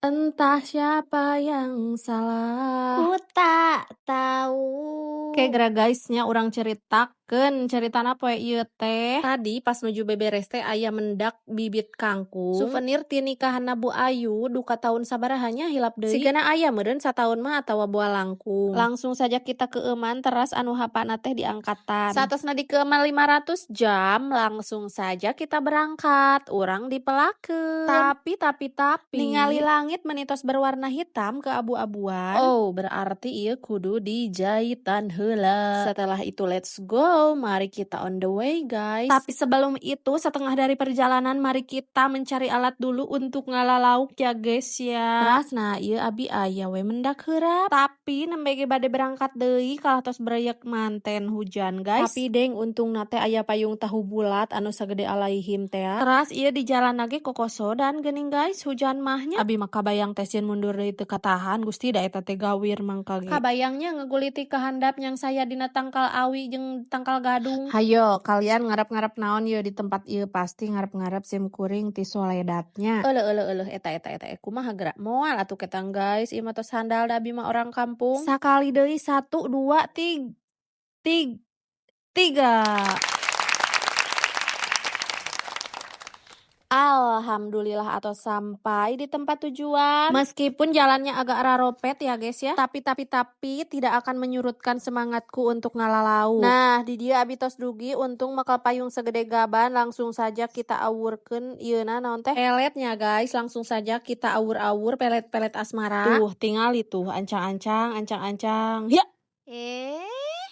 Entah siapa yang salah. Ku tak tahu. Oke, geura guys nya, urang ceritakeun ceritana poe ieu teh. Tadi pas nuju beberes teh aya mendak bibit kangkung. Souvenir ti nikahanna Bu Ayu duka tahun sabaraha nya, hilap deui. Sigana aya meureun sataun mah atawa boa langkung. Langsung saja kita keumeuman, teras anu hapana teh diangkatan. Saatosna dikeueuman 500 jam, langsung saja kita berangkat. Urang dipelakeun. Tapi ningali langit meni tos berwarna hitam keabu-abuan. Oh, berarti ieu kudu dijaitan heula. Setelah itu let's go, mari kita on the way, guys. Tapi sebelum itu, setengah dari perjalanan, mari kita mencari alat dulu untuk ngala lauk ya, guys, ya. Teras nah ieu abi aya we mendak heurap. Tapi nembe ge bade berangkat deui kalah tos breyek manten hujan, guys. Tapi deng untungna teh aya payung tahu bulat anu sagede alaihim teh. Teras ieu di jalan ge kokosodan geuning, guys, hujan mah nya. Abi mah kabayang teh sieun mundur deui teu katahan, Gusti, da eta teh gawir mangka ge. Kabayangnya ngeguliti ka handap yang saya dina tangkal awi jeung tangkal gadung. Hayo kalian ngarep-ngarep naon ieu di tempat ieu? Pasti ngarep-ngarep sim kuring ti soledatnya. Euleuh euleuh euleuh, eta eta eta, kumaha geura? Moal atuh ketang, guys, ieu mah tos handal da abi mah orang kampung. Sakali deui, satu, dua, tiga. Alhamdulillah atau sampai di tempat tujuan. Meskipun jalannya agak raropet ya, guys, ya. Tapi tidak akan menyurutkan semangatku untuk ngala lauk. Nah, di dieu abi tos dugi, untung makal payung segede gaban, langsung saja kita awurkeun ieu naon teh? Peletnya, guys, langsung saja kita awur-awur pelet-pelet asmara. Tuh, tingali tuh ancang-ancang, ancang-ancang. Ya. Eh.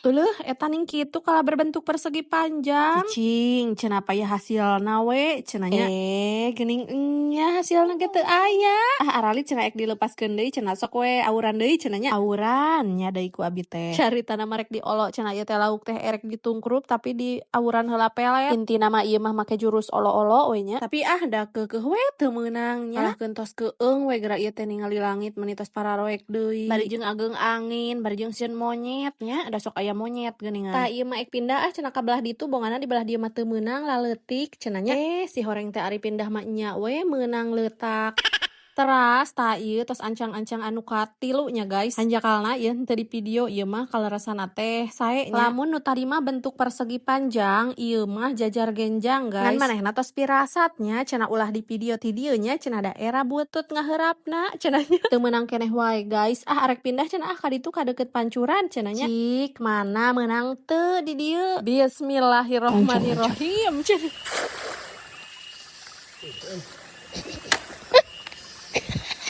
Euleuh, eta ning kitu kalah berbentuk persegi panjang. Cicing, cenah ya hasilna we cenah nya. Eh, geuning nya hasilna ge teu aya. Ah, arali cenah ek dilepaskeun deui cenah, sok we awuran deui cenah nya. Awuran nya deui ku abi teh. Caritana mah rek diolo cenah ieu teh lauk teh, erek ditungkrup, tapi di awuran heula pelet. Intina mah ieu mah make jurus olo-olo we nya. Tapi ah, da keukeuh we teu meunang nya. Kalahkeun tos keueung we geura ieu teh, ningali langit meni tos pararoek deui. Bari jeung ageng angin, bari jeung sieun monyet nya, da sok aya monyet geuningan. Tah, ieu mah ek pindah ah cenah ka belah ditu, bongana di belah dieu mah teu meunang, laleutik cenah nya. Eh, si horeng teh ari pindah mah nya we meunang leutak. Teras tah ieu tos ancang-ancang anu katilu nya, guys. Hanjakalna ieu henteu di video, ieu mah kaleresanna teh sae nya. Lamun nu tadi mah bentuk persegi panjang, ieu mah jajar genjang, guys. Ngan manehna tos pirasat nya cenah ulah di video ti dieu nya cenah, da era butut ngaheurapna cenah nya. Teu meunang keneh wae, guys. Ah, arek pindah cenah ah ka ditu ka deukeut pancuran cenah nya. Cik, mana meunang teu di dieu? Bismillahirrohmanirrohim cenah.